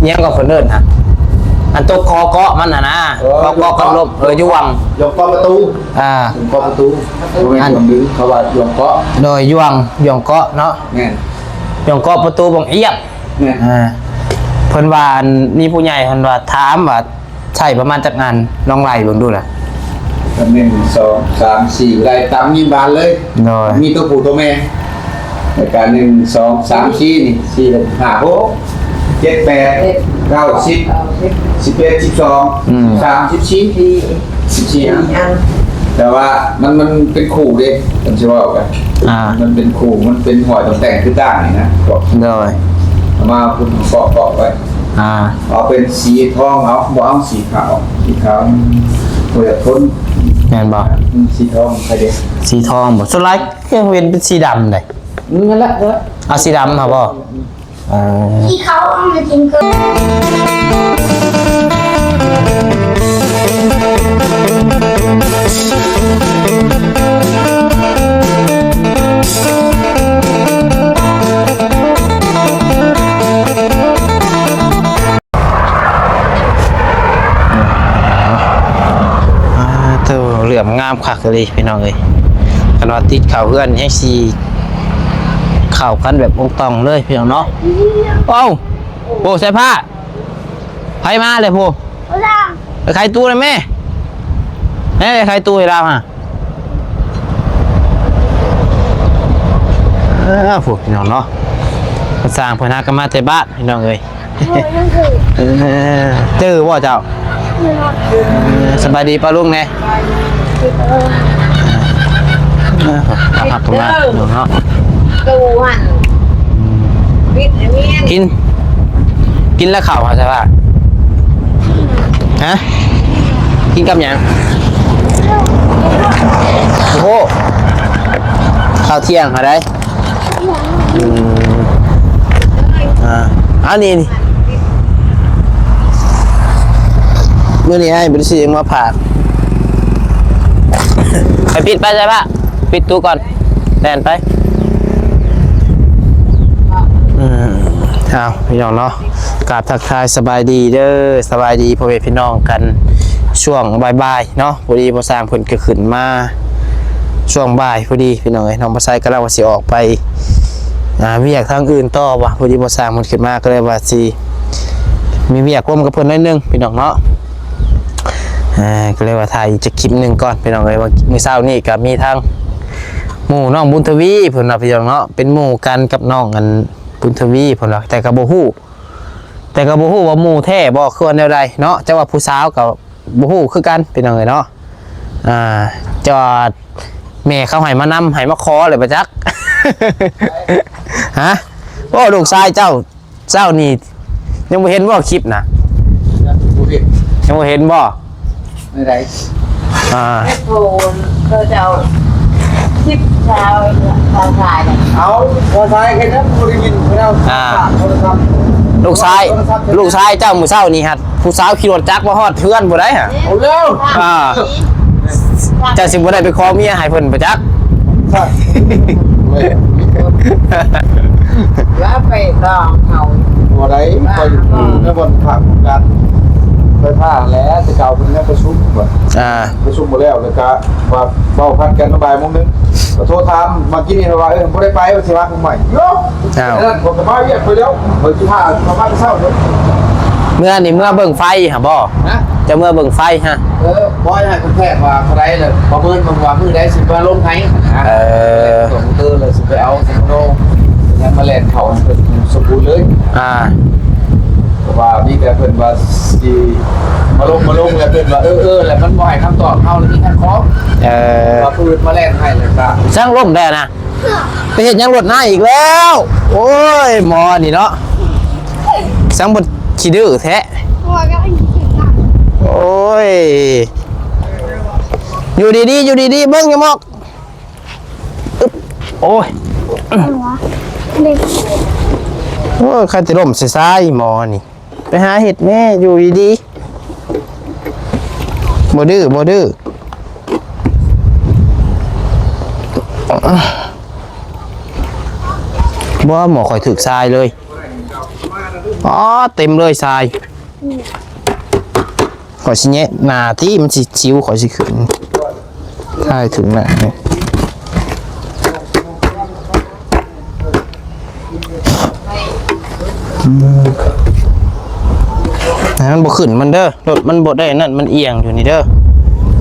ຫຍັງກໍເພິ່ນເອີ້ນຫັ້ນ ອັນຕົວຄໍເກາະມັນຫັ້ນນະ ເອີ ຄໍເກາະກັນລົມ ເອີ ຢວງ ຢວງເກາະປະຕູ ອ່າ ຢວງເກາະປະຕູ ບໍ່ແມ່ນ ອັນ ຢວງດຶງ ເຂົາວ່າຢວງເກາະ ໂດຍ ຢວງ ຢວງເກາະເນາະ ແມ່ນ ຢວງເກາະປະຕູບ່ອງອຽບ ແມ່ນ ອ່າ ເພິ່ນວ່າ ອັນ ມີຜູ້ໃຫຍ່ເພິ່ນວ່າ ຖາມວ່າ ໃຊ້ປະມານຈັກອັນ ລອງໄລ່ເບິ່ງດູລະ ກໍໜຶ່ງ ສອງ ສາມ ສີ່ ໄລ່ຕາມມີບານເລີຍ ໂດຍ ມີຕົວຜູ້ຕົວແມ່ ແລ້ວກໍ ໜຶ່ງ ສອງ ສາມ ສີ່ ນີ້ ສີ່ ຫ້າ ຫົກ ເຈັດ ແປດ ເກົ້າ ສິບ ສິບເອັດ ສິບສອງ ອືມ ສິບສາມ ສິບສີ່ ສິບສີ່ອັນ ແຕ່ວ່າມັນ ມັນເປັນຄູ່ເດ້ ຄັນຊິເວົ້າກັນ ອ່າ ມັນເປັນຄູ່ ມັນເປັນຫ້ອຍຕອງແຕ່ງຄືຕ່າງນີ້ນະ ໂດຍ ເອົາມາພຸ້ນເກາະໆໄວ້ ອ່າ ເອົາເປັນສີທອງເອົາ ບໍ່ເອົາສີຂາວ ສີຂາວບໍ່ຢາກທົນ ແມ່ນບໍ່? ອືມ ສີທອງໃຄເດ ສີທອງບໍ່? ສ່ວນຫຼາຍຄືເຫັນເປັນສີດຳໃດ ນັ້ນແຫຼະ ເອົາສີດຳຫາບໍ່? ເອີ ທີ່ເຂົາເອົາມາກິນກໍ ອ່າ ໂທ້ ເຫຼື້ອມງາມຄັກອີ່ຫຼີພີ່ນ້ອງເອີຍ ຄັນວ່າຕິດເຂົ້າເຮືອນຍັງຊິເຂົ້າກັນແບບອົງຕອງເລີຍພີ່ນ້ອງເນາະ ເອົ້າ ໂອ້ ສາຍຟ້າ ໃຜມາເລີຍຜູ້ ໄປຂາຍຕູ້ນະແມ່ ແມ່ໄປຂາຍຕູ້ໃຫ້ລາວຫາ ເອີ ຜູ້ພີ່ນ້ອງເນາະ ຊ່າງເພິ່ນຫາກໍມາແຕ່ບ້ານພີ່ນ້ອງເອີຍ ໂອ້ຍ ຍັງຖືກ ເອີ ຈື່ບໍ່ເຈົ້າ? ແມ່ນບໍ່? ເອີ ສະບາຍດີປ້າລຸງແດ່ ສະບາຍດີ ເອີ ເອີ ເອົາຜັກກັນມາເນາະ ຕູ້ຫັ້ນ ອືມ ວິດອັນນີ້ ກິນ ກິນແລ້ວເຂົ້າຫາສະພາບ ຮະ? ກິນກັບຫຍັງ? ໂອ້ໂຫ ເຂົ້າທ່ຽງຫາໄດ໋ ອືມ ອ່າ ອັນນີ້ນີ້ ມື້ນີ້ອ້າຍບໍ່ໄດ້ຊື້ຫຍັງມາຝາກ ໄປປິດໄປໃສ່ພະ ປິດຕູ້ກ່ອນ ແລ່ນໄປ ອືມ ເອົາ ພີ່ນ້ອງເນາະ ກາບທັກທາຍສະບາຍດີເດີ ສະບາຍດີພໍ່ແມ່ພີ່ນ້ອງກັນ ຊ່ວງບ່າຍໆເນາະ ພໍດີພໍ່ຊ່າງເພິ່ນກໍຂຶ້ນມາຊ່ວງບ່າຍພໍດີພີ່ນ້ອງເອີຍ ນ້ອງພາໄຊກຳລັງວ່າຊິອອກໄປ ອ່າ ວຽກທາງອື່ນຕໍ່ວ່າ ພໍດີພໍ່ຊ່າງເພິ່ນຂຶ້ນມາ ກໍເລີຍວ່າຊິມີວຽກຮ່ວມກັບເພິ່ນໜ້ອຍໜຶ່ງພີ່ນ້ອງເນາະ ອ່າ ກໍເລີຍວ່າຖ່າຍອີກຈັກຄລິບໜຶ່ງກ່ອນພີ່ນ້ອງເອີຍ ວ່າມື້ເຊົ້ານີ້ກໍມີທາງ ໝູ່ນ້ອງບຸນທະວີເພິ່ນວ່າພີ່ນ້ອງເນາະ ເປັນໝູ່ກັນກັບນ້ອງອັນບຸນທະວີເພິ່ນວ່າ ແຕ່ກໍບໍ່ຮູ້ ແຕ່ກໍບໍ່ຮູ້ວ່າໝູ່ແທ້ບໍ່ ຄືວ່າແນວໃດເນາະ ຈັກວ່າຜູ້ສາວກໍບໍ່ຮູ້ຄືກັນພີ່ນ້ອງເອີຍເນາະ ອ່າ ຈັກວ່າແມ່ເຂົາໃຫ້ມານຳ ໃຫ້ມາຂໍແລ້ວບໍ່ຈັກ ຮະ ໂອ້ ລູກຊາຍເຈົ້າ ເຈົ້ານີ້ຍັງບໍ່ເຫັນບໍ່ຄລິບນະ ຍັງບໍ່ເຫັນ ຍັງບໍ່ເຫັນບໍ່ ໃນໃດ ອ່າ ໂທນເຂົາເຈົ້າ ຄລິບຊາວຊາວຊາຍ ເອົາ ຊາວຊາຍແຄ່ນັ້ນບໍ່ໄດ້ຍິນເຂົາເຈົ້າ ອ່າ ໂທລະສັບ ລູກຊາຍ ໂທລະສັບ ລູກຊາຍເຈົ້າມື້ເຊົ້ານີ້ຫັ້ນ ຜູ້ສາວຂີ່ລົດຈັກມາຮອດເຮືອນພຸ້ນໃດ໋ຫະ ເອົາແລ້ວ ອ່າ ເຈົ້າຊິບໍ່ໄດ້ໄປຂໍເມຍໃຫ້ເພິ່ນບໍ່ຈັກ ລາວໄປຕ້ອງເອົາ ບໍ່ໄດ້ ໄປ ອືມ ໃນບ່ອນພາກໂຄງການໄຟຟ້າແຫຼະ ແຕ່ເກົ່າເພິ່ນຍັງປະຊຸມ ອ່າ ປະຊຸມບໍ່ແລ້ວ ແລ້ວກະວ່າເວົ້າພັດກັນມາບ່າຍໂມງໜຶ່ງ ກໍໂທຖາມມາກີ້ນີ້ວ່າ ເອີ ບໍ່ໄດ້ໄປ ວ່າຊິມາຜູ້ໃໝ່ ໂຍ ອ້າວ ນັ້ນ ຂ້ອຍກໍມາວຽກຂ້ອຍແລ້ວ ຂ້ອຍຊິພາເຂົາມາແຕ່ເຊົ້າເລີຍ ເມື່ອນີ້ເມື່ອເບິ່ງໄຟຫະບໍ່? ຮະ? ຈະເມື່ອເບິ່ງໄຟຫະ? ເອີ ບອຍໃຫ້ເພິ່ນແທກວ່າເທົ່າໃດ ແລ້ວປະເມີນເບິ່ງວ່າມື້ໃດຊິມາລົງໃຫ້ ເອີ ໂປຣໂມເຕີ ແລ້ວຊິໄປເອົາສະໂນ ຍັງມາແລ່ນເຂົ້າໃຫ້ເພິ່ນສົມບູນເລີຍ ອ່າ ເພາະວ່າມີແຕ່ເພິ່ນວ່າຊິມາລົງ ມາລົງ ແລ້ວເພິ່ນວ່າ ເອີ ເອີ ແລ້ວມັນບໍ່ໃຫ້ຄຳຕອບເຮົາ ແລ້ວມີແຕ່ຂໍ ເອີ ວ່າຜູ້ອື່ນມາແລ່ນໃຫ້ ແລ້ວກໍຊ່າງລົມແດ່ນະ ໄປເຮັດຫຍັງລົດນາອີກແລ້ວ ໂອ້ຍ ໝໍນີ້ເນາະ ຊ່າງບໍ່ຂີ້ດື້ແທ້ ໂອ້ຍ ຢູ່ດີໆ ຢູ່ດີໆ ເບິ່ງຢ່າມອກ ອຶບ ໂອ້ຍ ໂອ້ຍ ໃຄແຕ່ລົ້ມໃສ່ຊາຍໝໍນີ້ ໄປຫາເຮັດແມ່ ຢູ່ດີໆ ບໍ່ດື້ ບໍ່ດື້ ບໍ່ ໝໍຂ້ອຍຖືກຊາຍເລີຍ ອໍ ເຕັມເລີຍຊາຍ. ຂ້ອຍຊິແຍະໜ້າຕິ ມັນຊິຊິວ ຂ້ອຍຊິຂຶ້ນຖ່າຍເຖິງໜ້ານີ້. ອືມ ໃຫ້ມັນບໍ່ຂຶ້ນມັນເດີ ລົດມັນບໍ່ໄດ້ນັ້ນ ມັນອຽງຢູ່ນີ້ເດີ.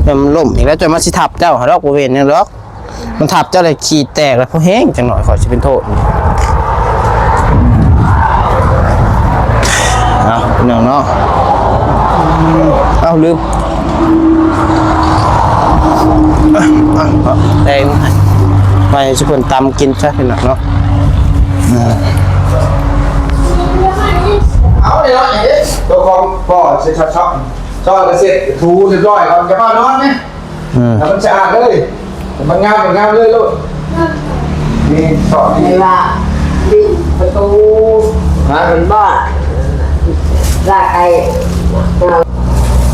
ແລ້ວມັນລົ້ມອີກແລ້ວ ຈະມາຊິທັບເຈົ້າຫັ້ນດອກ ບໍ່ເປັນຫຍັງດອກ. ມັນທັບເຈົ້າແລ້ວຂີ້ແຕກແລ້ວ ພໍແຮງຈັກໜ້ອຍ ຂ້ອຍຊິເປັນໂທດ. ເອົາ ພີ່ນ້ອງເນາະ ເອົາ ລືມ ເອົາ ເອົາ ເອົາ ແຕ່ງໃຫ້ ໄປໃຫ້ຊຸເພິ່ນຕຳກິນຊະ ພີ່ນ້ອງເນາະ. ເອົາ ເອົາ ເອົາ ເຈົ້າຂອງພໍ່ຊິຊອກ ຊອກກະເສັດ ຖູຮຽບຮ້ອຍກ່ອນ ຈະພານອນນະ. ອືມ ໃຫ້ມັນສະອາດເລີຍ ມັນງາມ ມັນງາມເລີຍໂລດ. ນີ້ຊອກນີ້ ເວລາ ປະຕູ ຫາເປັນບ້າ ລາກໄກ່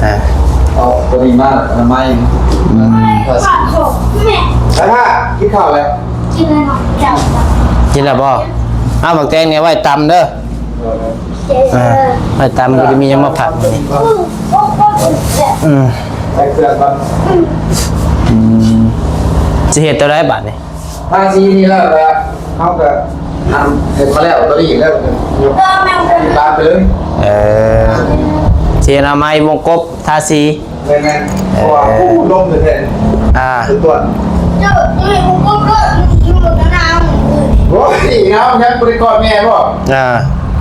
ອ່າ ເອົາຕົວນີ້ມາອະນາໄມ. ອືມ ໄປພາ ກິນເຂົ້າແລ້ວ ກິນແລ້ວເນາະ ກິນແລ້ວບໍ່? ເອົາ ໝາກແຕງນີ້ໄວ້ຕຳເດີ. ອ່າ ໄປຕຳ ບໍ່ໄດ້ມີຫຍັງມາຜັກມື້ນີ້. ອືມ ໃສ່ເຄື່ອງກ່ອນ. ອືມ ຊິເຮັດຕົວໃດບາດນີ້? ທາສີນີ້ແລ້ວກະ ເຮົາກະ ອັນ ເຮັດມາແລ້ວຕົວນີ້ແລ້ວ ຍົກຕາມໄປເລີຍ. ເອີ ຊິເຮັດອະນາໄມວົງກົບ ທາສີ. ແມ່ນໆ ເພາະວ່າ ເອີ ໂອ້ ລົມແທ້ໆ ອ່າ ສຸດຍອດ. ໂອ້ຍ ງາມ ຍັງບໍ່ໄດ້ກອດແມ່ບໍ່? ອ່າ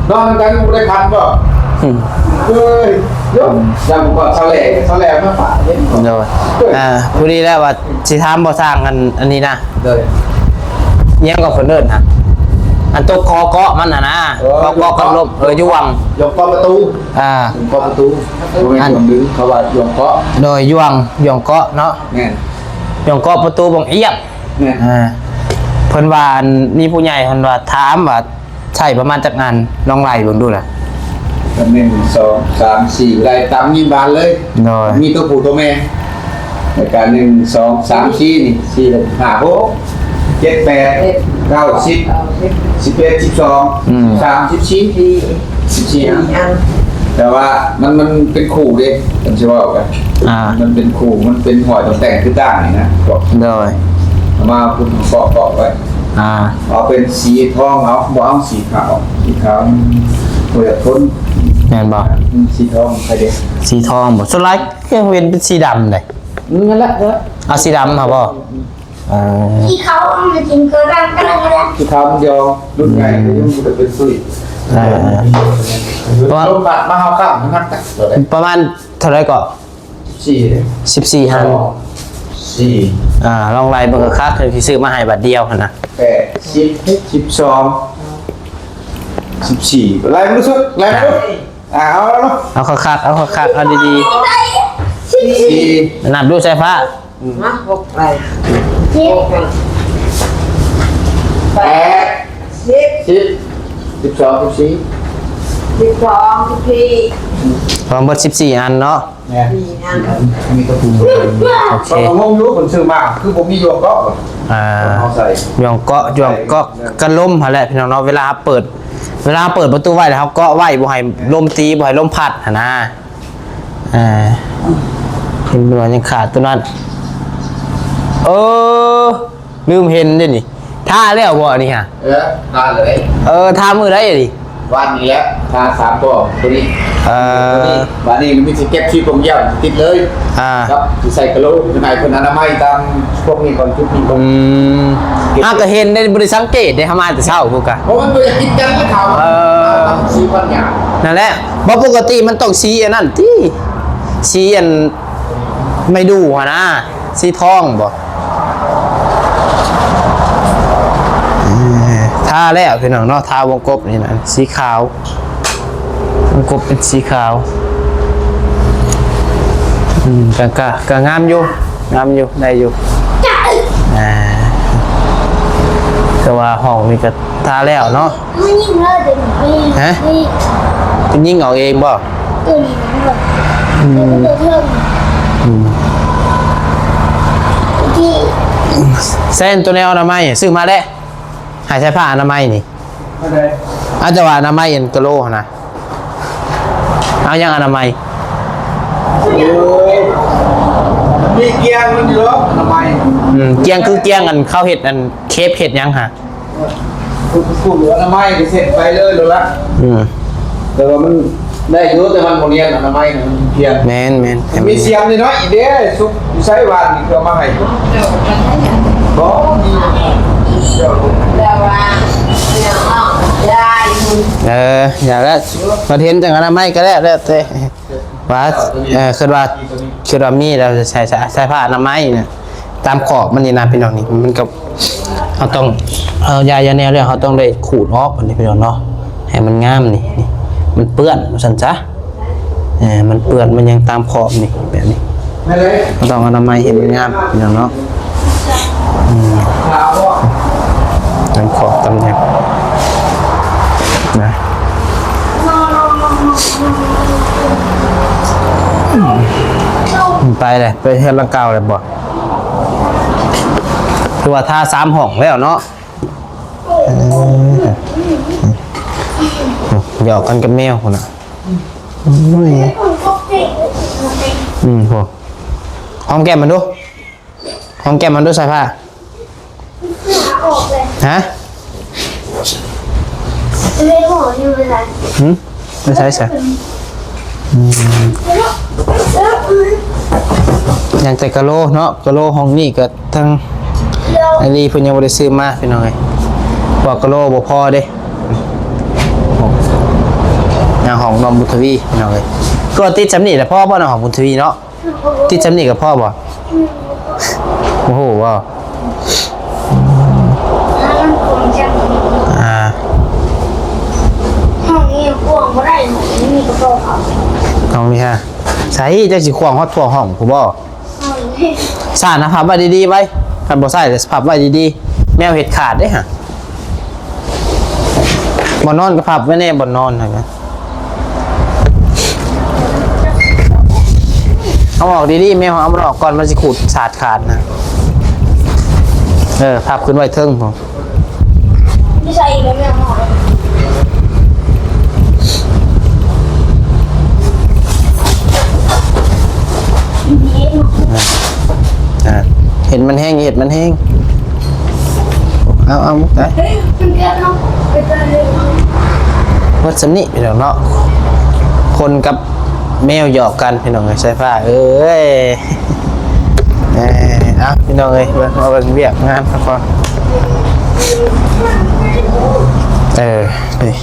ນອນນຳກັນບໍ່ໄດ້ຄັນບໍ່? ອືມ ເອີຍ ຍົກ ຍັງບໍ່ກອດຊາວແຫຼ ຊາວແຫຼມາປະເຫັນບໍ່? ໂດຍ ອ່າ ພໍດີແລ້ວວ່າຊິຖາມບໍ່ຊ່າງ ອັນ ອັນນີ້ນະ. ໂດຍ ຫຍັງກໍເພິ່ນເອີ້ນຫະ ອັນຕົວກໍເກາະມັນຫັ້ນນະ. ເອີ ກໍເກາະກັບລົມ ເອີ ຢູ່ຫວ່າງ ຫວ່າງເກາະປະຕູ. ອ່າ ຫວ່າງເກາະປະຕູ ບໍ່ແມ່ນຫວ່າງດຶງ ເຂົາວ່າຫວ່າງເກາະ. ໂດຍ ຫວ່າງ ຫວ່າງເກາະເນາະ. ແມ່ນ ຫວ່າງເກາະປະຕູບ່ອງອຽບ. ແມ່ນ ອ່າ ເພິ່ນວ່າ ອັນ ມີຜູ້ໃຫຍ່ເພິ່ນວ່າ ຖາມວ່າໃຊ້ປະມານຈັກອັນ ລອງໄລ່ເບິ່ງດູລະ. ໜຶ່ງ ສອງ ສາມ ສີ່ ໄລ່ຕາມຍິງບານເລີຍ. ໂດຍ ມີຕົວຜູ້ຕົວແມ່ ແລ້ວກະ ໜຶ່ງ ສອງ ສາມ ສີ່ ນີ້ ສີ່ ຫົກ ຫ້າ ຫົກ ເຈັດ ແປດ ເກົ້າ ສິບ ສິບເອັດ ສິບສອງ ອືມ ສິບສາມ ສິບສີ່ ສິບສີ່ ອັນ ແຕ່ວ່າມັນ ມັນເປັນຄູ່ເດ້ ເພິ່ນຊິເວົ້າກັນ. ອ່າ ມັນເປັນຄູ່ ມັນເປັນຫ້ອຍຕາແຕ່ງຄືຕ່າງນີ້ນະ. ໂດຍ ເອົາມາເປັນເກາະໆໄວ້. ອ່າ ເອົາເປັນສີທອງ ເອົາ ບໍ່ເອົາສີຂາວ ສີຂາວມັນບໍ່ຢາກທົນ. ແມ່ນບໍ່? ອືມ ສີທອງໃຄເດ. ສີທອງບໍ່? ສ່ວນຫຼາຍ ຍັງເຫັນເປັນສີດຳເດ້. ອືມ ນັ້ນແຫຼະ ນັ້ນແຫຼະ ເອົາສີດຳຫາບໍ່? ເອີ ທີ່ເຂົາເອົາມາກິນກໍດຳກໍດຳກໍດຳ ທີ່ເຂົາມັນຍອມ ລຸ້ນໃຫຍ່ກໍຍັງບໍ່ໄດ້ເປັນຕຸ້ຍ. ເອີ ເພາະວ່າລົມພັດມາເຮົາຂ້າມມັນຮັກກັນ ປະມານເທົ່າໃດເກາະ? ສິບສີ່ ເດ້ ສິບສີ່ ຫັ້ນ ສອງ ສີ່ ອ່າ ລອງໄລ່ເບິ່ງຄັກໆ ຄືຊິຊື້ມາໃຫ້ບາດດຽວຫັ້ນນະ. ແປດ ສິບ ສິບສອງ ສິບສີ່ ໄລ່ເບິ່ງສຸດ ໄລ່ເບິ່ງ. ອ່າ ເອົາ ເອົາ ເອົາຄັກໆ ເອົາຄັກໆ ເອົາດີໆ. ສິບສີ່ ນັບດູສາຍຟ້າ. ອືມ ມາ ຫົກ ໄປ ເຈັດ ຫົກ ແປດ ສິບ ສິບ ສິບສອງ ສິບສີ່ ສິບສອງ ສິບສີ່ ລວມເບິດສິບສີ່ອັນເນາະ. ແມ່ນ ມີຕະປູ ໂອເຄ ກໍງົງຢູ່ ເພິ່ນຊື້ມາຄືບໍ່ມີຫວ່າງເກາະ. ອ່າ ເຮົາໃສ່ຫວ່າງເກາະ ຫວ່າງເກາະກັນລົມຫັ້ນແຫຼະ ພີ່ນ້ອງເນາະ. ເວລາເຮົາເປີດ ເວລາເຮົາເປີດປະຕູໄວ້ ແລ້ວເຮົາເກາະໄວ້ ບໍ່ໃຫ້ລົມຕີ ບໍ່ໃຫ້ລົມພັດຫັ້ນນະ. ອ່າ ເຫັນວ່າຍັງຂາດຕົວນັ້ນ. ເອີ ລືມເຫັນເດ້ນີ້ ທາແລ້ວບໍ່ອັນນີ້ຫະ? ເອີ ທາເລີຍ. ເອີ ທາມື້ໃດນີ້? ວານນີ້ແຫຼະ ທາສາມປອງຕົວນີ້. ເອີ ຕົວນີ້ ບາດນີ້ມີຊິເກັບຊີປອງຢ້ຽມຕິດເລີຍ. ອ່າ ກັບຊິໃສ່ກະໂຫຼ ໃຫ້ເພິ່ນອະນາໄມຕາມພວກນີ້ກ່ອນ ຈຸດນີ້ກ່ອນ. ອືມ ຫາກະເຫັນໄດ້ ບໍ່ໄດ້ສັງເກດເດ້ ເຮົາມາແຕ່ເຊົ້າພຸ້ນກະ. ເພາະມັນບໍ່ຢາກກິນກັນເຂົາ. ເອີ ສີປັນຍາ ນັ້ນແຫຼະ. ບໍ່ ປົກກະຕິມັນຕ້ອງສີອັນນັ້ນຕິ ສີອັນໄມ້ດູ່ຫັ້ນນະ ສີທອງບໍ່? ເອີ ທາແລ້ວພີ່ນ້ອງເນາະ ທາວົງກົບນີ້ນະ ສີຂາວ ວົງກົບເປັນສີຂາວ. ອືມ ກະ ກະ ກະງາມຢູ່ ງາມຢູ່ ໄດ້ຢູ່. ອ່າ ແຕ່ວ່າຫ້ອງນີ້ກະທາແລ້ວເນາະ. ມັນຍິງເລີຍເດ ຮະ? ຍິງເອົາເອງບໍ່? ຕົວນີ້ນະ ອືມ ຕົວເທິງ ອືມ ທີ່ ແຊນ ຕົວແນວອະນາໄມ ຊື້ມາແລ້ວ ໃຫ້ໃສ່ຜ້າອະນາໄມນີ້. ອັນໃດ? ອາດຈະວ່າອະນາໄມອັນກະໂຫຼຫັ້ນນະ. ເອົາຫຍັງອະນາໄມ? ໂອ້ຍ ມີກ້ຽງມັນຢູ່ດອກອະນາໄມ. ອືມ ກ້ຽງຄືກ້ຽງອັນເຂົາເຮັດອັນເຄບເຮັດຫຍັງຫະ? ຜູ້ ຜູ້ອະນາໄມກໍເຊັດໄປເລີຍໂລດລະ. ອືມ ແຕ່ວ່າມັນໄດ້ຢູ່ ແຕ່ມັນບໍ່ລຽນອະນາໄມນະ ມັນພຽງ. ແມ່ນໆ ມັນມີສຽງນ້ອຍໆອີກເດ້. ສຸກຢູ່ໃສຫວານນີ້ ເອົາມາໃຫ້ບໍ່? ມີ ແຕ່ວ່າ ເອີ ຢ່າລະ ມາເຫັນຈັ່ງອະນາໄມກໍແລ້ວ ແລ້ວແຕ່. ວ່າ ເອີ ຄິດວ່າ ຄິດວ່າມີແລ້ວໃສ່ ໃສ່ ໃສ່ຜ້າອະນາໄມນະ ຕາມຂອບມັນນີ້ນະພີ່ນ້ອງ. ນີ້ມັນກໍ ເຮົາຕ້ອງເອົາຢາ ຢາແນວແລ້ວ ເຮົາຕ້ອງໄດ້ຂູດອອກອັນນີ້ພີ່ນ້ອງເນາະ ໃຫ້ມັນງາມ. ນີ້ ນີ້ ມັນເປື້ອນວ່າຊັ້ນຊະ. ເອີ ມັນເປື້ອນ ມັນຍັງຕາມຂອບນີ້ ແບບນີ້ ເຮົາຕ້ອງອະນາໄມໃຫ້ມັນງາມພີ່ນ້ອງເນາະ. ອືມ ຕາມຂອບຕາມຫຍັງນະ. ໄປເລີຍ ໄປເຮືອນຫຼັງເກົ່າເລີຍບໍ່? ຄືວ່າທາສາມຫ້ອງແລ້ວເນາະ. ເອີ ຫຍອກກັນກັບແມວພຸ້ນນະ. ໂອ້ຍ ອືມ ໂຫ ຫອມແກ້ມມັນດູ. ຫອມແກ້ມມັນດູ ສາຍຟ້າ. ຫາ ຫາອອກເລີຍ ຮະ? ເລີຍຫອມຢູ່ເວລາ ຫື? ໄປໃສຊະ? ອືມ ຍັງແຕ່ກະໂຫຼເນາະ ກະໂຫຼ. ຫ້ອງນີ້ກໍທັງ ເອີ ໄອລີເພິ່ນຍັງບໍ່ໄດ້ຊື້ມາພີ່ນ້ອງເອີຍ. ພວກກະໂຫຼບໍ່ພໍເດ້. ຍັງຫ້ອງນ້ອງບຸນທະວີພີ່ນ້ອງເອີຍ. ກໍຕິດຊ່ຳນີ້ແຫຼະ ພໍບໍ່ເນາະ ຫ້ອງບຸນທະວີເນາະ? ຕິດຊ່ຳນີ້ກໍພໍບໍ່? ບໍ່ຮູ້ບໍ່? ອ່າ ຫ້ອງນີ້ກວ້າງບໍ່ໄດ້ ຫ້ອງນີ້ກໍພໍເຂົາ ຫ້ອງນີ້ຮະ. ໃສ ເຈົ້າຊິກວ້າງຮອດທົ່ວຫ້ອງພຸ້ນບໍ່? ສານນະ ພັບໄວ້ດີໆໄວ້ ຄັນບໍ່ໃຊ້ລະພັບໄວ້ດີໆ ແມວເຮັດຂາດເດ້ຫະ. ບ່ອນນອນກໍພັບໄວ້ແດ່ ບ່ອນນອນຫັ້ນນະ. ເອົາອອກດີໆ ແມວ ເອົາມັນອອກກ່ອນ ມັນຊິຂູດສາດຂາດນະ. ເອີ ພັບຂຶ້ນໄວ້ເທິງພຸ້ນ. ຢູ່ໃສອີກແລ້ວແມ່? ອ່າ ເຫັນມັນແຮງ ເຫັນມັນແຮງ. ເອົາ ເອົາ ໄປ ໝົດສ່ຳນີ້ພີ່ນ້ອງເນາະ. ຄົນກັບແມວຫຍອກກັນພີ່ນ້ອງເອີຍ ສາຍຟ້າເອີຍ. ເອີ ເອົາ ພີ່ນ້ອງເອີຍ ເບິ່ງ ເອົາເບິ່ງວຽກງານເຂົາກ່ອນ. ເອີ ນີ້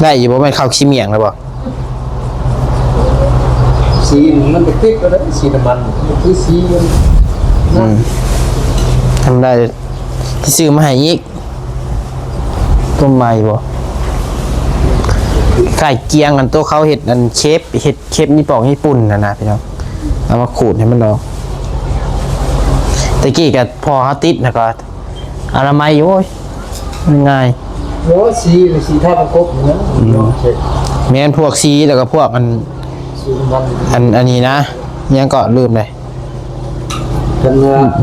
ໄດ້ຢູ່ບໍ່? ແມ່ນເຂົ້າຂີ້ໝ້ຽງແລ້ວບໍ່? ສີມັນກໍຕິດແລ້ວເດ້ ສີນ້ຳມັນ ມັນຄືສີມັນ. ອືມ ທຳໄດ້ ຊິຊື້ມາໃຫ້ອີກ. ຕົວໃໝ່ບໍ່? ຄ້າຍກຽງອັນໂຕເຂົາເຮັດອັນເຄບ ເຮັດເຄບຍີ່ປຸ່ນຫັ້ນນະພີ່ນ້ອງ. ເອົາມາຂູດໃຫ້ມັນອອກ. ແຕ່ກີ້ກໍພໍເຮົາຕິດນະ ກໍອະນາໄມຢູ່ ໂອ້ຍ ມັນງ່າຍ. ໂອ້ ສີ ສີທາປະກົບນະ. ອືມ ເນາະ ແມ່ນພວກສີ ແລ້ວກໍພວກອັນ ສີນ້ຳມັນ ອັນ ອັນນີ້ນະ ຫຍັງເກາະ ລືມເລີຍ.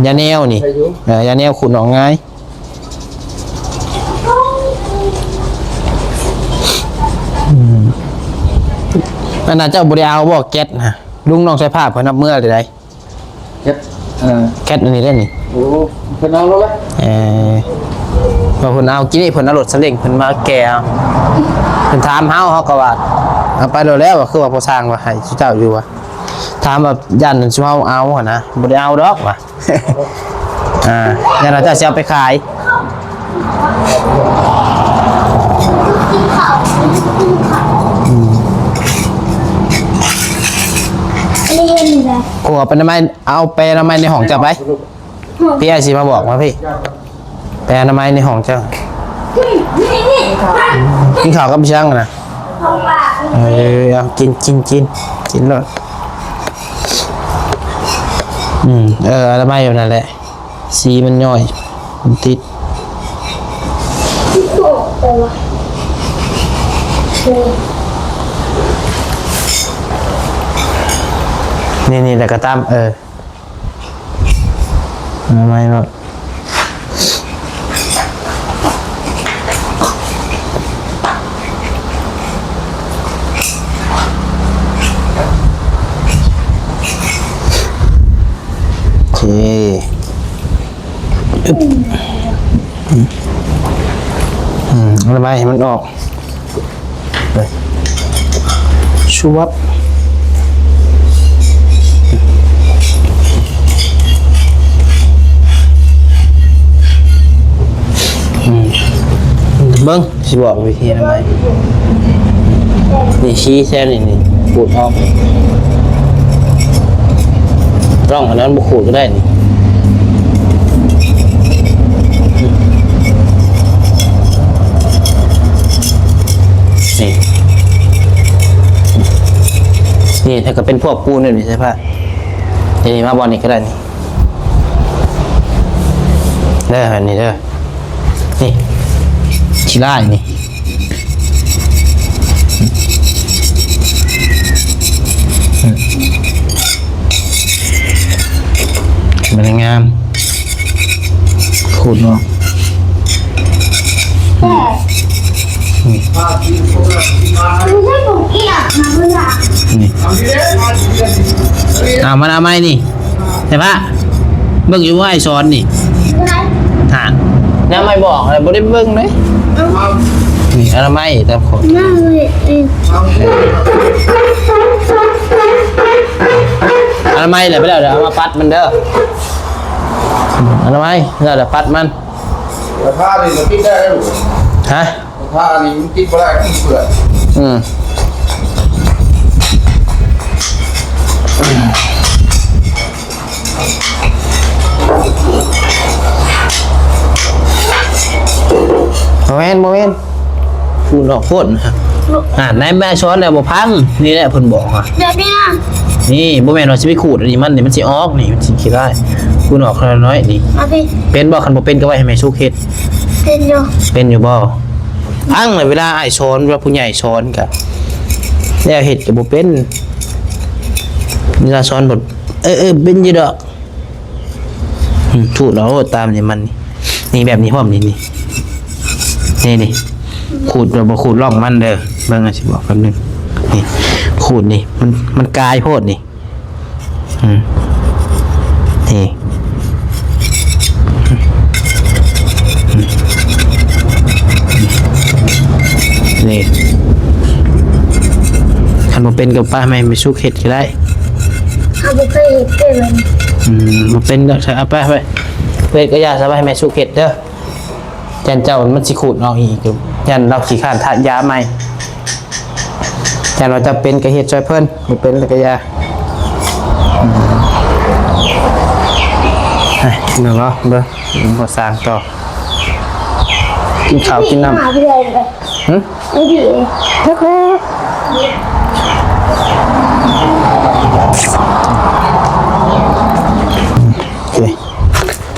ຢາແນວນີ້ ເອີ ຢາແນວຂູດອອກງ່າຍ. ອືມ ອັນນັ້ນເຈົ້າບໍ່ໄດ້ເອົາບໍ່ ແກັດນະ? ລຸງນ້ອງໃສ່ຜ້າເພິ່ນເອົາເມືອແຕ່ໃດ? ແກັດ ເອີ ແກັດອັນນີ້ເດ້ນີ້. ໂອ້ ເພິ່ນເອົາແລ້ວລະ. ເອີ ວ່າເພິ່ນເອົາ ກີ້ນີ້ເພິ່ນເອົາລົດສະເລັງເພິ່ນມາແກ່ເອົາ. ເພິ່ນຖາມເຮົາ ເຮົາກໍວ່າເອົາໄປໂລດແລ້ວ ວ່າຄືວ່າພໍ່ຊ່າງວ່າໃຫ້ເຈົ້າຢູ່ວ່າ. ຖາມວ່າຢ້ານຊຸມເຮົາເອົາຫັ້ນນະ ບໍ່ໄດ້ເອົາດອກວ່າ. ອ່າ ຢ້ານວ່າເຈົ້າຊິເອົາໄປຂາຍ. ອືມ ອັນນີ້ເງິນແຫຼະ. ໂອ້ ເອົາໄປອະນາໄມ ເອົາໄປອະນາໄມໃນຫ້ອງເຈົ້າໄປ. ພີ່ອ້າຍຊິມາບອກມາພີ່ ໄປອະນາໄມໃນຫ້ອງເຈົ້າ. ກິນເຂົ້າກັບອີ່ຫຍັງນະ? ເອີ ເອົາ ກິນ ກິນ ກິນ ກິນໂລດ. ອືມ ເອີ ອະນາໄມແບບນັ້ນແຫຼະ ສີມັນຍ້ອຍ ມັນຕິດ. ນີ້ໆ ແລ້ວກໍຕາມ ເອີ ອະນາໄມໂລດ. ໃຫ້ມັນອອກ ຊຸບ ອືມ ເບິ່ງ ຊິບອກວິທີອະນາໄມ ນີ້ ຊີ້ແຊວນີ້ ນີ້ ຂູດອອກ ລອງອັນນັ້ນບໍ່ຂູດກໍໄດ້ນີ້ ນີ້ ນີ້ ຖ້າກໍເປັນພວກປູນແບບນີ້ໃຊ່ປະ ນີ້ ມາບ່ອນນີ້ກໍໄດ້ນີ້ ເດີ ອັນນີ້ເດີ ນີ້ ຂີ້ລ້າຍນີ້ ມັນງາມ ຂູດເນາະ ນີ້ ນີ້ ເອົາ ມາເອົາໄມ້ນີ້ ໃຊ່ປະ ເບິ່ງຢູ່ວ່າອ້າຍສອນນີ້ ຫາ ແນວໃໝ່ບອກແລ້ວບໍ່ໄດ້ເບິ່ງເດ້ ນີ້ ອະນາໄມຕາມຂໍ ອະນາໄມແຫຼະ ໄປແລ້ວ ດຽວເອົາມາປັດມັນເດີ ອະນາໄມ ແລ້ວດຽວປັດມັນ ກະທະນີ້ມັນຕິດໄດ້ແລ້ວ ຮະ? ຖ້າອັນນີ້ມັນຕິດບໍ່ໄດ້ ມັນເປື້ອນ ອືມ ບໍ່ແມ່ນ ບໍ່ແມ່ນ ຂູດອອກໂພດ ອ່າ ນາຍແມ່ສອນແລ້ວບໍ່ຟັງ ນີ້ແຫຼະເພິ່ນບອກວ່າ ແບບນີ້ນະ ນີ້ ບໍ່ແມ່ນວ່າຊິໄປຂູດອັນນີ້ ມັນນີ້ ມັນຊິອອກນີ້ ມັນຊິຂີ້ຮ້າຍ ຂູດອອກເລັກນ້ອຍນີ້ ເປັນບໍ່? ຄັນບໍ່ເປັນກໍໄວ້ໃຫ້ແມ່ສຸກເຮັດ ເປັນຢູ່ ເປັນຢູ່ບໍ່? ຟັງແລ້ວ ເວລາອ້າຍສອນ ເວລາຜູ້ໃຫຍ່ສອນກະ ແລ້ວເຮັດກະບໍ່ເປັນ ເວລາສອນເພິ່ນ ເອີ ເອີ ເປັນຢູ່ດອກ ອືມ ຂູດເອົາໂລດຕາມນີ້ມັນ ນີ້ ແບບນີ້ພ້ອມ ນີ້ ນີ້ ນີ້ ນີ້ ຂູດແລ້ວບໍ່ຂູດລ່ອງມັນເດີ ເບິ່ງ ຊິບອກແປັບໜຶ່ງ ນີ້ ຂູດນີ້ ມັນ ມັນກາຍໂພດນີ້ ອືມ ນີ້ ນີ້ ຄັນບໍ່ເປັນກໍໄປໃຫ້ແມ່ສຸກເຮັດກໍໄດ້ ເຮົາບໍ່ເຄີຍເຮັດເລີຍ ອືມ ບໍ່ເປັນດອກ ເອົາໄປ ໄປ ເຮັດກໍຢ່າ ສະບາຍ ໃຫ້ແມ່ສຸກເຮັດເດີ. ຢ້ານເຈົ້າມັນຊິຂູດອອກອີກ ຢ້ານລາວຂີ້ຄ້ານທານຢາໃໝ່ ຢ້ານວ່າເຈົ້າເປັນກໍເຮັດຊ່ອຍເພິ່ນ ບໍ່ເປັນແລ້ວກໍຢ່າ ອືມ ເບິ່ງເນາະ ເບິ່ງ ເບິ່ງພໍ່ຊ່າງຕໍ່ ກິນເຂົ້າກິນນ້ຳ ຫາເລື່ອຍເລີຍ ຫຶ? ບໍ່ດີເລີຍ ໂອເຄ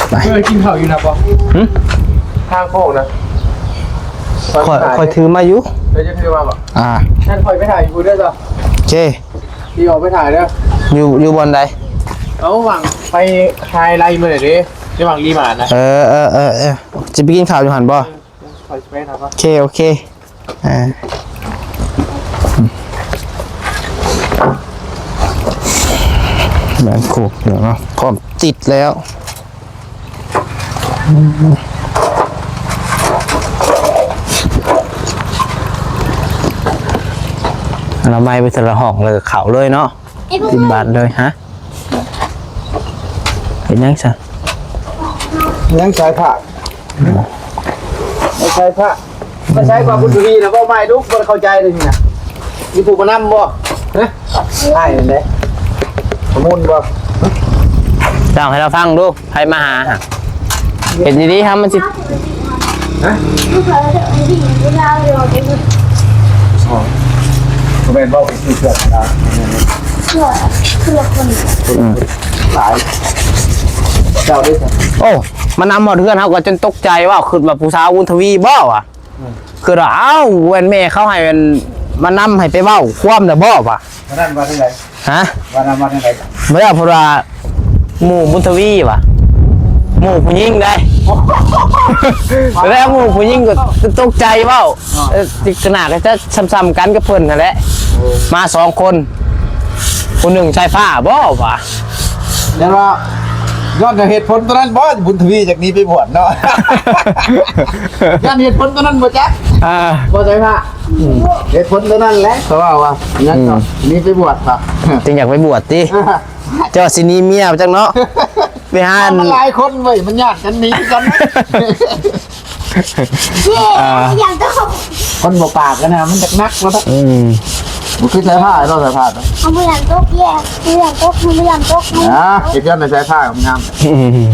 ໄປ ເອີ ກິນເຂົ້າຢູ່ນະບໍ່? ຫຶ? ທາງໂຄ້ງນະ ຂ້ອຍ ຂ້ອຍຖືມາຢູ່ ເຈົ້າຈະຖືມາບໍ່? ອ່າ ຊັ້ນຂ້ອຍໄປຖ້າຢູ່ພຸ້ນເດີ ໂອເຄ ຊິອອກໄປຖ້າເດີ ຢູ່ ຢູ່ບ່ອນໃດ? ເອົາຫວ່າງໄປຄາຍໄລມື້ນີ້ເດ້ ຢູ່ຫວ່າງລີມານນະ ເອີ ເອີ ເອີ ເອີ ຊິໄປກິນເຂົ້າຢູ່ຫັ້ນບໍ່? ເອີ ຂ້ອຍຊິໄປຖ້າ ໂອເຄ ໂອເຄ ອ່າ ບ້ານໂຄກເນາະ ພ້ອມຕິດແລ້ວ ອະນາໄມໄປແຕ່ລະຫ້ອງ ແລ້ວກໍເຂົ້າເລີຍເນາະ ຕິດບາດເລີຍ ຮະ? ເປັນຫຍັງຊັ້ນ? ຍັງສາຍຜ້າ ໃສ່ຜ້າ ມາໃຊ້ຄວາມບຸນທະວີນະ ເວົ້າໃໝ່ດຸ ບໍ່ໄດ້ເຂົ້າໃຈເລີຍນີ້ນະ ມີຜູ້ມານຳບໍ່? ຮະ? ອ້າຍນັ້ນເດ້ ສະມຸນບໍ່? ເລົ່າໃຫ້ລາວຟັງດູ ໃຜມາຫາຫັ້ນ ເຮັດດີໆ ຫາມັນຊິ ຮະ? ບໍ່ແມ່ນເວົ້າໄປຊື່ເທື່ອນະ ອືມ ຫຼາຍ ເຈົ້າເດ້ ໂອ້ ມານຳຮອດເຮືອນເຮົາກໍຈົນຕົກໃຈ ເວົ້າ ຄິດວ່າຜູ້ສາວບຸນທະວີບໍ່ວະ? ອືມ ຄືວ່າ ອ້າວ ແມ່ນແມ່ເຂົາໃຫ້ ອັນ ມານຳໃຫ້ໄປເວົ້າຄວາມນະບໍ່ວະ? ອັນນັ້ນວ່າຈັ່ງໃດ? ຮະ? ວ່ານັ້ນວ່າຈັ່ງໃດ? ບໍ່ໄດ້ ເພິ່ນວ່າໝູ່ບຸນທະວີວະ ໝູ່ຜູ້ຍິງໃດ໋ ແລ້ວໝູ່ຜູ້ຍິງກໍຕົກໃຈເວົ້າ ເອີ ຂະໜາດກໍຈະຊ່ຳໆກັນກັບເພິ່ນຫັ້ນແຫຼະ ມາສອງຄົນ ຜູ້ໜຶ່ງສາຍຟ້າບໍ່ວະ? ແມ່ນວ່າ ຍ້ອນເຫດຜົນຕົວນັ້ນບໍ່ ບຸນທະວີຢາກໜີໄປບວດເນາະ? ຍ້ອນເຫດຜົນຕົວນັ້ນບໍ່ຈັກ ອ່າ ບໍ່ໃຊ່ພະ ອືມ ເຫດຜົນຕົວນັ້ນແຫຼະ ເຂົາເວົ້າວ່າຫຍັງກໍ ອືມ ໜີໄປບວດ ຈັ່ງຢາກໄປບວດຕິ? ເຈົ້າຊິໜີເມຍຈັກເນາະ ໄປຫາ ມັນຫຼາຍຄົນເວີຍ ມັນຍາດກັນໜີກັນ ອ່າ ຢ່າງກໍ ຄົນບໍ່ປາກກັນນະ ມັນຈັກໜັກແລ້ວນະ ອືມ ບໍ່ຄືສາຍຟ້າເນາະ ສາຍຟ້າເນາະ ເຮົາບໍ່ຢາກຕົກແຍກ ບໍ່ຢາກຕົກ ບໍ່ຢາກຕົກ ອ່າ ເຮັດຍ້ອນໃນສາຍຟ້າງາມ ອືມ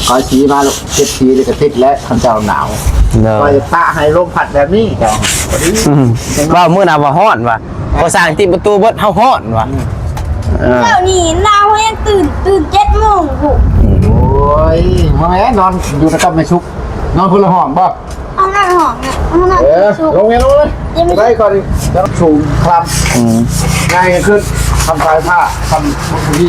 ຂ້ອຍຂີ່ມາລູກ ເຈັດປີແລ້ວກໍຕິດແລ້ວ ຄັນເຈົ້າໜາວ ໂດຍ ຂ້ອຍປະໃຫ້ລົມພັດແບບນີ້ເຈົ້າ ອືມ ເວົ້າມື້ໜ້າວ່າຮ້ອນວ່າ ພໍສ້າງຕິດປະຕູເບິດ ເຮົາຮ້ອນວ່າ ອືມ ເອີ ເຊົ້ານີ້ໜາວແຮງ ຕື່ນ ຕື່ນເຈັດໂມງພຸ້ນ ໂອ້ຍ ມາແມ່ນອນຢູ່ນຳກັບແມ່ສຸກ ນອນຄົນລະຫ້ອງບໍ່? ເອົານອນຫ້ອງນະ ເອົານອນ ເອີ ສຸກ ລົງເມນລົງເລີຍ ໄປກ່ອນ ຈະສູງຄຳ ອືມ ງ່າຍຂຶ້ນ ຄຳສາຍຜ້າ ຄຳ ອືມ ຄື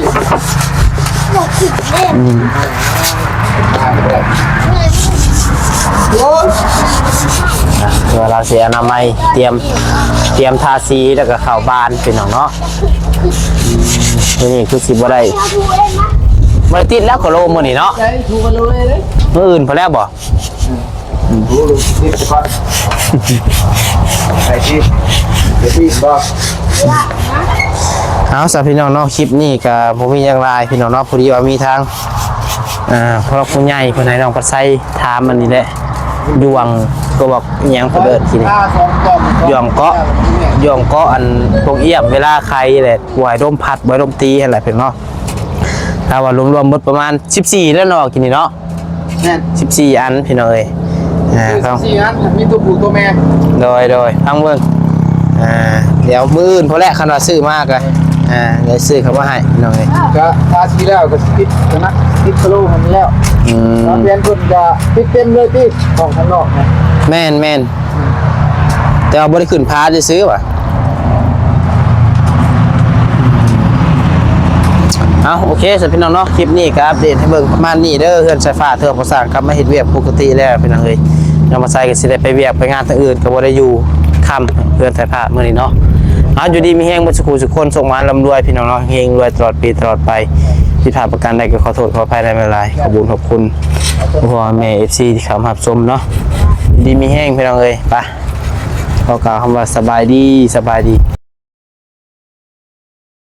ວ່າລາວຊິອະນາໄມ ຕຽມ ຕຽມທາສີ ແລ້ວກໍເຂົ້າບ້ານ ພີ່ນ້ອງເນາະ ມື້ນີ້ຄືຊິບໍ່ໄດ້ ບໍ່ໄດ້ຕິດແລ້ວ ກະໂລມື້ນີ້ເນາະ ມື້ອື່ນພຸ້ນແລ້ວບໍ່? ອືມ ເອົາຊະພີ່ນ້ອງເນາະ ຄລິບນີ້ກະບໍ່ມີຫຍັງຫຼາຍພີ່ນ້ອງເນາະ ພໍດີວ່າມີທາງ ອ່າ ຜູ້ຫຼັກຜູ້ໃຫຍ່ເພິ່ນໃຫ້ນ້ອງພັດໄຊຖາມອັນນີ້ແຫຼະ ດວງ ກໍບອກອີ່ຫຍັງເພິ່ນເອີ້ນທີ່ນີ້ ດວງເກາະ ດວງເກາະອັນພວກອຽມເວລາໄຄແຫຼະ ບໍ່ໃຫ້ລົມພັດ ບໍ່ໃຫ້ລົມຕີຫັ້ນແຫຼະພີ່ນ້ອງເນາະ ຖ້າວ່າລວມໆໝົດປະມານສິບສີ່ແລ້ວເນາະ ກິນນີ້ເນາະ ແມ່ນ ສິບສີ່ອັນພີ່ນ້ອງເອີຍ ອ່າ ສິບສີ່ອັນ ມີຕົວຜູ້ຕົວແມ່ ໂດຍ ໂດຍ ຟັງເບິ່ງ ອ່າ ດຽວມື້ອື່ນພຸ້ນແຫຼະ ຄັນວ່າຊື້ມາກະ ອ່າ ດຽວຊື້ເຂົ້າມາໃຫ້ພີ່ນ້ອງເອີຍ ກະທາສີແລ້ວກະຊິຕິດກະນະ ຕິດກະໂລຫັ້ນແລ້ວ ອືມ ຕາມແຜນເພິ່ນກະຕິດເຕັມເລີຍຕິ ຫ້ອງຂ້າງນອກນະ ແມ່ນໆ ແຕ່ວ່າບໍ່ໄດ້ຂຶ້ນຜາຊື່ໆວ່າ ເອົາ ໂອເຄ ສຳລັບພີ່ນ້ອງເນາະ ຄລິບນີ້ກໍອັບເດດໃຫ້ເບິ່ງປະມານນີ້ເດີ ເຮືອນສາຍຟ້າເທື່ອພໍສ້າງກັບມາເຮັດວຽກປົກກະຕິແລ້ວພີ່ນ້ອງເອີຍ ນ້ອງມາໄຊກໍຊິໄດ້ໄປວຽກໄປງານທາງອື່ນ ກໍບໍ່ໄດ້ຢູ່ຄ່ຳເຮືອນສາຍຟ້າມື້ນີ້ເນາະ ເອົາ ຢູ່ດີມີແຮງເບິດສູ່ຜູ້ສູ່ຄົນ ໂຊກໝານລ່ຳລວຍພີ່ນ້ອງເນາະ ເຮງລວຍຕະຫຼອດປີຕະຫຼອດໄປ ຜິດພາດປະການໃດກໍຂໍໂທດຂໍອະໄພນຳຫຼາຍໆ ຂອບຄຸນຂອບຄຸນພໍ່ແມ່ເອັຟຊີທີ່ເຂົ້າມາຮັບຊົມເນາະ ຢູ່ດີມີແຮງພີ່ນ້ອງເອີຍ ໄປ ຂໍກ່າວຄຳວ່າສະບາຍດີ ສະບາຍດີ.